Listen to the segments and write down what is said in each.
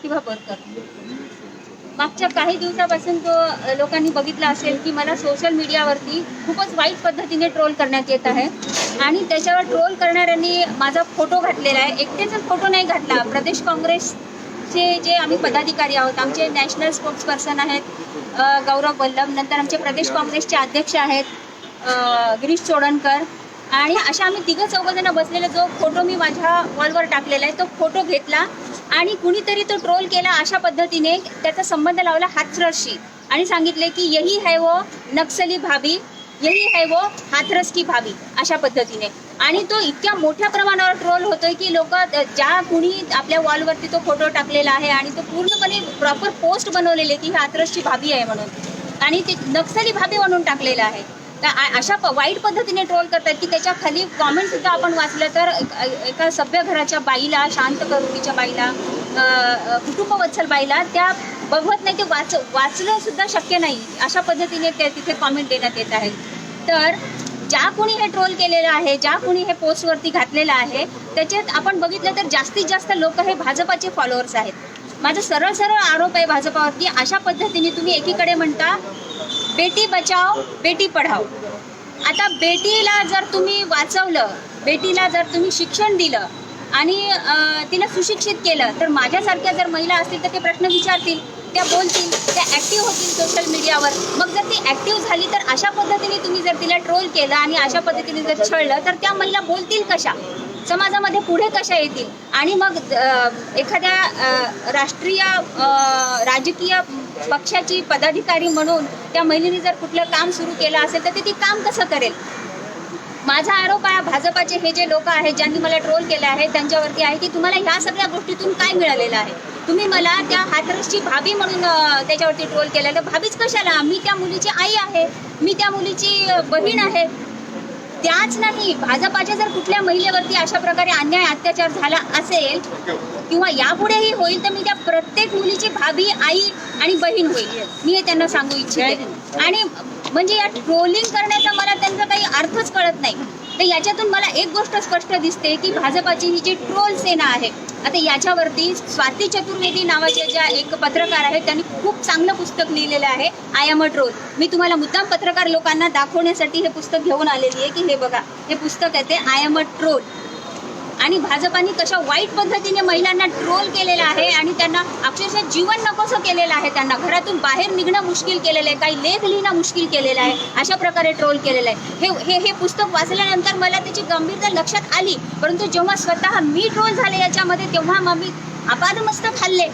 प्रतिभा बोरकर. मागच्या काही दिवसापासून तो लोकांनी बघितला असेल की मला सोशल मीडियावरती खूपच वाईट पद्धतीने ट्रोल करण्यात येत आहे आणि त्याच्यावर ट्रोल करणाऱ्यांनी माझा फोटो घातलेला आहे. एकटेचाच फोटो नाही घातला. प्रदेश काँग्रेसचे जे आम्ही पदाधिकारी आहोत, आमचे नॅशनल स्पोर्ट्स पर्सन आहेत गौरव वल्लभ, नंतर आमचे प्रदेश काँग्रेसचे अध्यक्ष आहेत गिरीश चोडणकर आणि अशा आम्ही तिघं चौघं जण बसलेले जो फोटो मी माझ्या वॉलवर टाकलेला आहे, तो फोटो घेतला आणि कुणीतरी तो ट्रोल केला. अशा पद्धतीने त्याचा संबंध लावला हाथरसशी आणि सांगितले की "यही है वो नक्सली भाभी, यही है वो हाथरस की भाभी", अशा पद्धतीने. आणि तो इतक्या मोठ्या प्रमाणावर ट्रोल होतोय की लोक, ज्या कुणी आपल्या वॉलवरती तो फोटो टाकलेला आहे आणि तो पूर्णपणे प्रॉपर पोस्ट बनवलेली आहे की ही हाथरसची भाभी आहे म्हणून आणि ते नक्सली भाभी म्हणून टाकलेलं आहे. तर अशा वाईट पद्धतीने ट्रोल करतात की त्याच्या खाली कॉमेंट सुद्धा आपण वाचलं तर एका सभ्य घराच्या बाईला, शांत प्रवृत्तीच्या बाईला, अ, अ, कुटुंबवत्सल बाईला त्या बघवत नाही. ते वाचणं सुद्धा शक्य नाही, अशा पद्धतीने ते तिथे कॉमेंट देण्यात येत आहे. तर ज्या कोणी हे ट्रोल केलेलं आहे, ज्या कोणी हे पोस्टवरती घातलेलं आहे, त्याच्यात आपण बघितलं तर जास्तीत जास्त लोक हे भाजपाचे फॉलोअर्स आहेत. माझा सरळ सरळ आरोप आहे भाजपावरती. अशा पद्धतीने तुम्ही एकीकडे म्हणता "बेटी बचाओ, बेटी पढाओ". आता बेटीला जर तुम्ही वाचवलं, बेटीला जर तुम्ही शिक्षण दिलं आणि तिला सुशिक्षित केलं, तर माझ्यासारख्या जर महिला असतील तर ते प्रश्न विचारतील, त्या बोलतील, त्या ॲक्टिव्ह होतील सोशल मीडियावर. मग जर ती ॲक्टिव्ह झाली तर अशा पद्धतीने तुम्ही जर तिला ट्रोल केलं आणि अशा पद्धतीने जर छळलं तर त्या महिला बोलतील कशा? समाजामध्ये पुढे कशा येतील? आणि मग एखाद्या राष्ट्रीय राजकीय पक्षाची पदाधिकारी म्हणून त्या महिलेने जर कुठलं काम सुरू केलं असेल तर ते ती काम कसं करेल? माझा आरोप आहे भाजपाचे हे जे लोक आहेत, ज्यांनी मला ट्रोल केलं आहे, त्यांच्यावरती आहे की तुम्हाला ह्या सगळ्या गोष्टीतून काय मिळालेलं आहे? तुम्ही मला त्या हाथरसची भाभी म्हणून त्याच्यावरती ट्रोल केलं, तर भाभीच कशाला? मी त्या मुलीची आई आहे, मी त्या मुलीची बहीण आहे. त्याच नाही, भाजपाच्या जर कुठल्या महिलेवरती अशा प्रकारे अन्याय अत्याचार झाला असेल किंवा यापुढेही होईल, तर मी त्या प्रत्येक मुलीची भाभी, आई आणि बहीण होईल. मी हे त्यांना सांगू इच्छिते. आणि म्हणजे या ट्रोलिंग करण्याचा मला त्यांचा काही अर्थच कळत नाही. तर याच्यातून मला एक गोष्ट स्पष्ट दिसते की भाजपाची ही जी ट्रोल सेना आहे, आता याच्यावरती स्वाती चतुर्वेदी नावाचे ज्या एक पत्रकार आहेत, त्यांनी खूप चांगलं पुस्तक लिहिलेलं आहे, I am a troll. मी तुम्हाला मुद्दाम पत्रकार लोकांना दाखवण्यासाठी हे पुस्तक घेऊन आलेली आहे की हे बघा, हे पुस्तक आहे ते I am a troll. आणि भाजपाने कशा वाईट पद्धतीने महिलांना ट्रोल केलेलं आहे आणि त्यांना अक्षरशः जीवन नकोसं केलेलं आहे, त्यांना घरातून बाहेर निघणं मुश्किल केलेलं आहे, काही लेख लिहिणं मुश्किल केलेलं आहे, अशा प्रकारे ट्रोल केलेलं आहे. हे हे हे पुस्तक वाचल्यानंतर मला त्याची गंभीरता लक्षात आली. परंतु जेव्हा स्वतः मी ट्रोल झाले याच्यामध्ये, तेव्हा मग मी आपादमस्तक हलले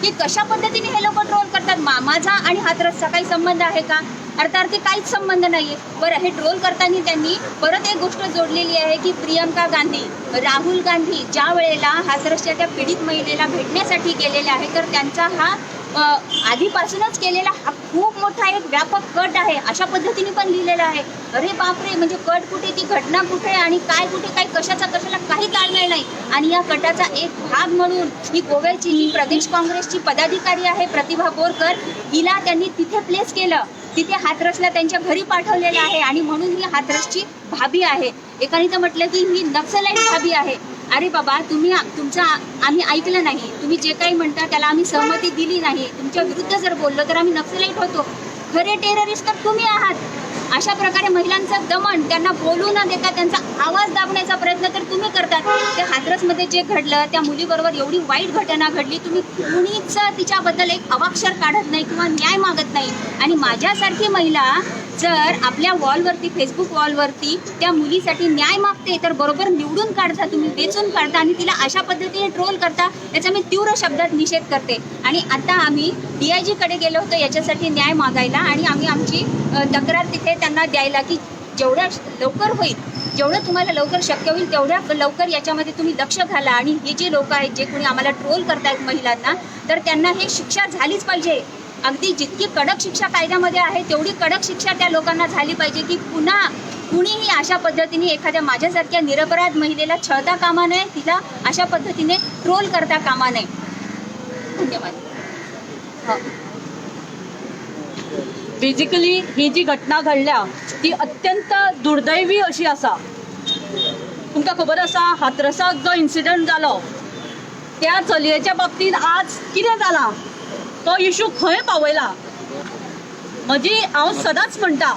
की कशा पद्धतीने हे लोक ट्रोल करतात. माझा आणि हाथरसचा काही संबंध आहे का? अर्थात ते काहीच संबंध नाहीये. बरं, हे ट्रोल करताना त्यांनी परत एक गोष्ट जोडलेली आहे की प्रियंका गांधी, राहुल गांधी ज्या वेळेला हाथरसच्या त्या पीडित महिलेला भेटण्यासाठी गेलेले आहे, तर त्यांचा हा आधीपासूनच केलेला हा खूप मोठा एक व्यापक कट आहे, अशा पद्धतीने पण लिहिलेलं आहे. अरे बापरे, म्हणजे कट कुठे, ती घटना कुठे आणि काय कुठे, काय कशाचा कशाला काही ताळमेळ नाही. आणि या कटाचा एक भाग म्हणून ही गोव्याची ही प्रदेश काँग्रेसची पदाधिकारी आहे प्रतिभा बोरकर, हिला त्यांनी तिथे प्लेस केलं, तिथे हाथरसला त्यांच्या घरी पाठवलेलं आहे आणि म्हणून ही हाथरसची भाभी आहे. एकाने तर म्हटलं की ही नक्सलाईट भाभी आहे. अरे बाबा, तुम्ही तुमचा आम्ही ऐकलं नाही, तुम्ही जे काही म्हणता त्याला आम्ही सहमती दिली नाही, तुमच्या विरुद्ध जर बोललो तर आम्ही नक्सलाईट होतो. खरे टेररिस्ट तर तुम्ही आहात. अशा प्रकारे महिलांचं दमन, त्यांना बोलू न देता त्यांचा आवाज दाबण्याचा प्रयत्न तर तुम्ही करतात. त्या हाथरसमध्ये जे घडलं, त्या मुलीबरोबर एवढी वाईट घटना घडली, तुम्ही कुणीच तिच्याबद्दल एक अवाक्षर काढत नाही किंवा न्याय मागत नाही. आणि माझ्यासारखी महिला जर आपल्या वॉलवरती, फेसबुक वॉलवरती त्या मुलीसाठी न्याय मागते, तर बरोबर निवडून काढता तुम्ही, वेचून काढता आणि तिला अशा पद्धतीने ट्रोल करता. याचा मी तीव्र शब्दात निषेध करते. आणि आता आम्ही डीआयजीकडे गेलो होतो याच्यासाठी न्याय मागायला आणि आम्ही आमची तक्रार तिथे त्यांना द्यायला की जेवढ्या लवकर होईल, जेवढं तुम्हाला लवकर शक्य होईल तेवढ्या लवकर याच्यामध्ये तुम्ही लक्ष घाला आणि हे जे लोक आहेत, जे कोणी आम्हाला ट्रोल करतायत महिलांना, तर त्यांना हे शिक्षा झालीच पाहिजे. अगदी जितकी कडक शिक्षा कायद्यामध्ये आहे तेवढी कडक शिक्षा त्या लोकांना झाली पाहिजे की पुन्हा कुणीही अशा पद्धतीने एखाद्या माझ्यासारख्या निरपराध महिलेला छळता कामा नये, तिला अशा पद्धतीने ट्रोल करता कामा नये. धन्यवाद. हो. बेजिकली ही जी घटना घडल्या ती अत्यंत दुर्दैवी अशी आसा. तुमकां खबर आसा, हाथरसाक जो इन्सिडंट जालो त्या चलयेच्या बाबतींत आज कितें जालां, तो इशू खंय पावयला. म्हजी हांव सदांच म्हणटा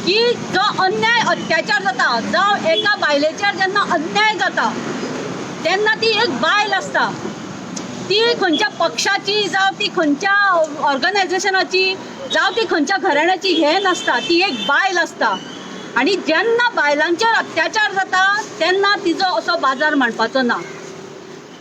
की जो अन्याय अत्याचार जाता, जावं एका बायलेचेर जेन्ना अन्याय जाता तेन्ना ती एक बायल आसता, ती खंयच्या पक्षाची जावं ती खंयच्या ऑर्गनायझेशनाची जावं ती खंयच्या घराण्याची हें नासता, ती एक बायल आसता. आनी जेन्ना बायलांचेर अत्याचार जाता तेन्ना तिजो असो बाजार मांडपाचो ना.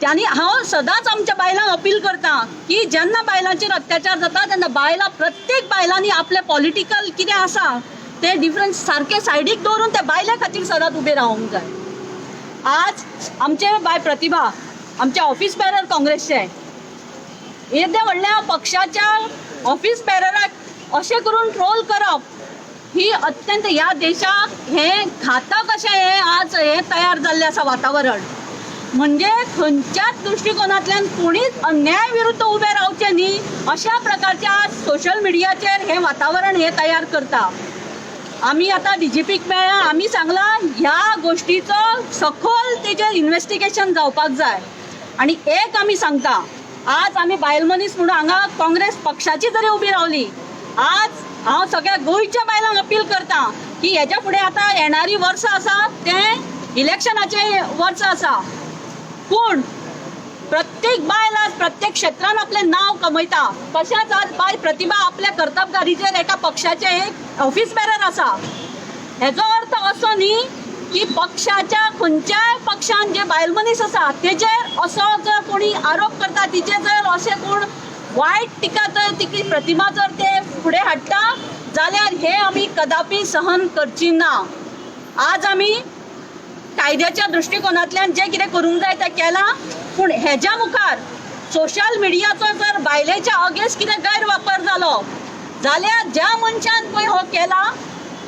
आनी हांव सदांच आमच्या बायलांक अपील करता की जेन्ना बायलांचेर अत्याचार जाता तेन्ना बायलां, प्रत्येक बायलांनी आपलें पॉलिटिकल कितें आसा तें डिफरन्स सारकें सायडीक दवरून त्या बायले खातीर सदांच उबें रावूंक जाय. आज आमचे बाय प्रतिभा आमच्या ऑफिस बॅरर काँग्रेसचे येद्या व्हडल्या पक्षाच्या ऑफिस बॅरराक अशें करून ट्रोल करप ही अत्यंत ह्या देशाक हें घातक अशें हें आज हें तयार जाल्लें आसा वातावरण. म्हणजे खंयच्याच दृश्टिकोनांतल्यान कोणीच अन्याय विरुद्ध उबें रावचें न्ही अशा प्रकारच्या आज सोशल मिडियाचेर हें वातावरण हें तयार करता. आमी आतां डीजीपीक मेळ्ळा, आमी सांगलां ह्या गोश्टीचो सखोल तेजेर इन्वेस्टिगेशन जावपाक जाय. आनी एक आमी सांगता, आज आमी बायल मनीस म्हणून हांगा काँग्रेस पक्षाची जरी उबी रावली, आज हांव सगळ्या गोंयच्या बायलांक अपील करता की हेच्या फुडें आतां येणारी वर्सां आसा तें इलेक्शनाचें वर्स आसा, पूण प्रत्येक बायल आज प्रत्येक क्षेत्रान आपलें नांव कमयता. तशेंच आज बायल प्रतिभा आपल्या कर्तबगारीचेर एका पक्षाचें एक ऑफिस बॅरर आसा. हेजो अर्थ असो न्ही की पक्षाच्या खंयच्याय पक्षान जे बायल मनीस आसा तेजेर असो जर कोणी आरोप करता, तिचेर जर अशें कोण वायट टिका जर तिची प्रतिमा जर ते फुडें हाडटा जाल्यार हे आमी कदापी सहन करची ना. आज आमी कायद्याच्या दृश्टिकोनांतल्यान जें कितें करूंक जाय तें केलां, पूण हेज्या मुखार सोशल मिडियाचो जर बायलेच्या अगेन्स्ट कितें गैरवापर जालो जाल्यार ज्या मनशान पळय हो केला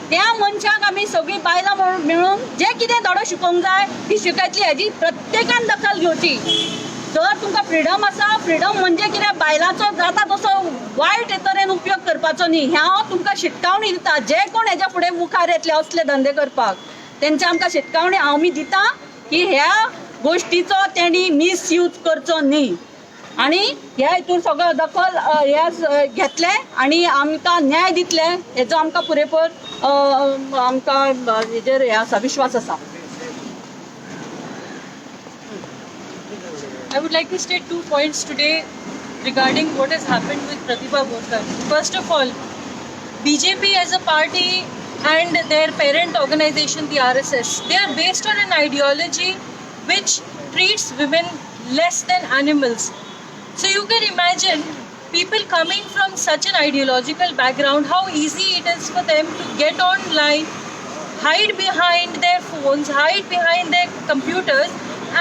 त्या मनशाक आमी सगळीं बायलां मेळून जें कितें धडो शिकोवंक जाय ती शिकयतली. हेजी प्रत्येकान दखल घेवची. जर तुमकां फ्रिडम आसा, फ्रिडम म्हणजे कितें बायलांचो जाता तसो वायट तरेन उपयोग करपाचो न्ही. हें हांव तुमकां शिटकावणी दिता. जे कोण हेज्या फुडें मुखार येतले असले धंदे करपाक तेंचे आमकां शिटकावणी आमी दिता की ह्या गोश्टीचो तेणी मिसयूज करचो न्ही. आनी ह्या हितून सगळो दखल ह्या घेतले आनी आमकां न्याय दितले हेजो आमकां पुरेपूर आमकां हेजेर हें आसा, विश्वास आसा. I would like to state 2 points today regarding what has happened with Pratibha Borkar. First of all, BJP as a party and their parent organization, the RSS, they are based on an ideology which treats women less than animals. So you can imagine people coming from such an ideological background, how easy it is for them to get online, hide behind their phones, hide behind their computers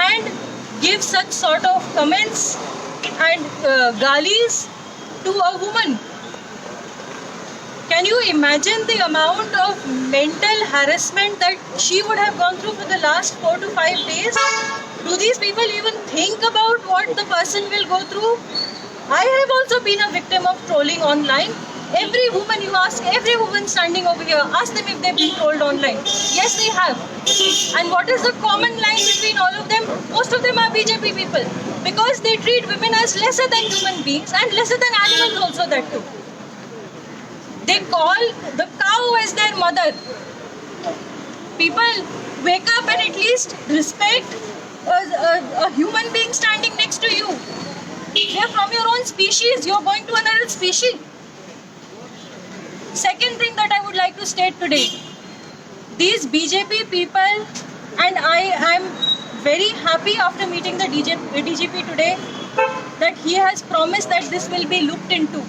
and give such sort of comments and galis to a woman. Can you imagine the amount of mental harassment that she would have gone through for the last 4 to 5 days? Do these people even think about what the person will go through? I have also been a victim of trolling online. Every woman you ask, every woman standing over here, ask them if they've been trolled online. Yes, they have. And what is the common line between all of them? Most of them are BJP people. Because they treat women as lesser than human beings and lesser than animals also, that too. They call the cow as their mother. People, wake up and at least respect a human being standing next to you. They are from your own species. You are going to another species. Second thing that I would like to state today, these BJP people, and I am very happy after meeting the DGP today that he has promised that this will be looked into.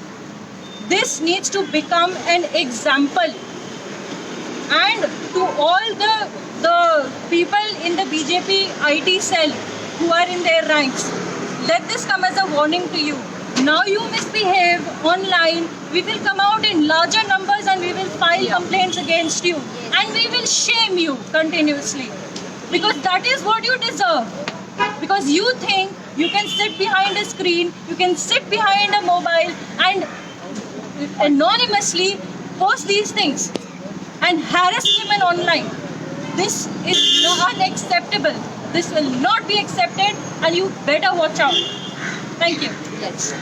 This needs to become an example, and to all the people in the BJP IT cell who are in their ranks, let this come as a warning to you. Now you misbehave online, we will come out in larger numbers and we will file complaints against you, and we will shame you continuously, because that is what you deserve. Because you think you can sit behind a screen, you can sit behind a mobile and anonymously post these things and harass women online. This is unacceptable. This will not be accepted and you better watch out. Thank you. Yes.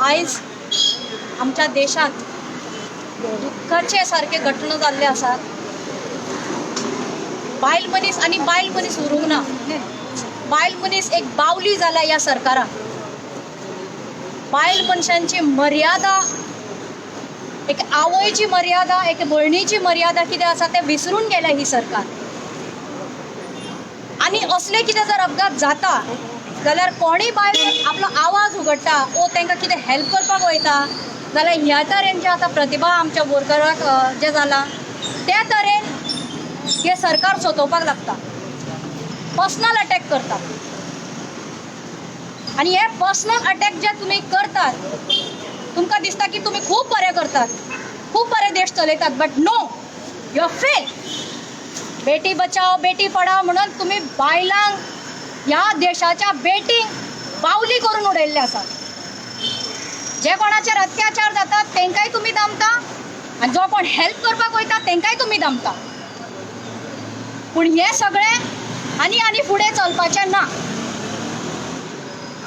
आयज आमच्या देशात दुख्खाचे सारके घटना जाल्ले आसात. बायल मनीस आनी बायल मनीस उरूंक ना. बायल मनीस एक बावली जाल्या ह्या सरकाराक. बायल मनशांची मर्यादा, एक आवयची मर्यादा, एक भयणीची मर्यादा कितें आसा तें विसरून गेल्या ही सरकार. आनी असले कितें जर अपघात जाता जाल्यार कोणूय बायल आपलो आवाज उगडटा ओ तांकां कितें हेल्प करपाक वयता जाल्यार ह्या तरेन जें आतां प्रतिभा आमच्या बोरकराक जें जालां त्या तरेन हें सरकार सोदोवपाक लागता, पर्सनल अटॅक करता. आनी हे पर्सनल अटॅक जे तुमी करतात, तुमकां दिसता की तुमी खूब बरें करतात, खूब बरें देश चलयतात, but no, you are fail. Beti Bachao Beti Padhao म्हणून तुमी बायलांक ह्या देशाच्या बेटींक बावली करून उडयल्ले आसात. जे कोणाचेर अत्याचार जातात तेंकांय तुमी दामता आनी जो कोण हेल्प करपाक वयता तेंकांय तुमी दामता. पूण हें सगळें आनी आनी फुडें चलपाचें ना.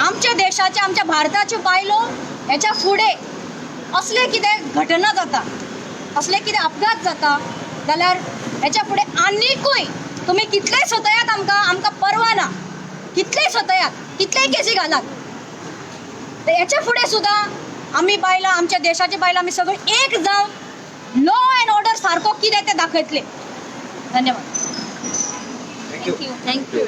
आमच्या देशाच्या, आमच्या भारताच्यो बायलो हेच्या फुडें असलें कितें घटना जाता, असले कितें अपघात जाता जाल्यार हेच्या फुडें आनिकूय तुमी कितलेय सतयात आमकां, आमकां परवा ना, कितलेय सतयात, कितलेय केसी घालात, हेच्या फुडें सुद्दां आमी बायलां, आमच्या देशाची बायलां आमी सगळीं एक जावन लॉ एन्ड ऑर्डर सारको कितें तें दाखयतले. धन्यवाद. Thank you. Thank you.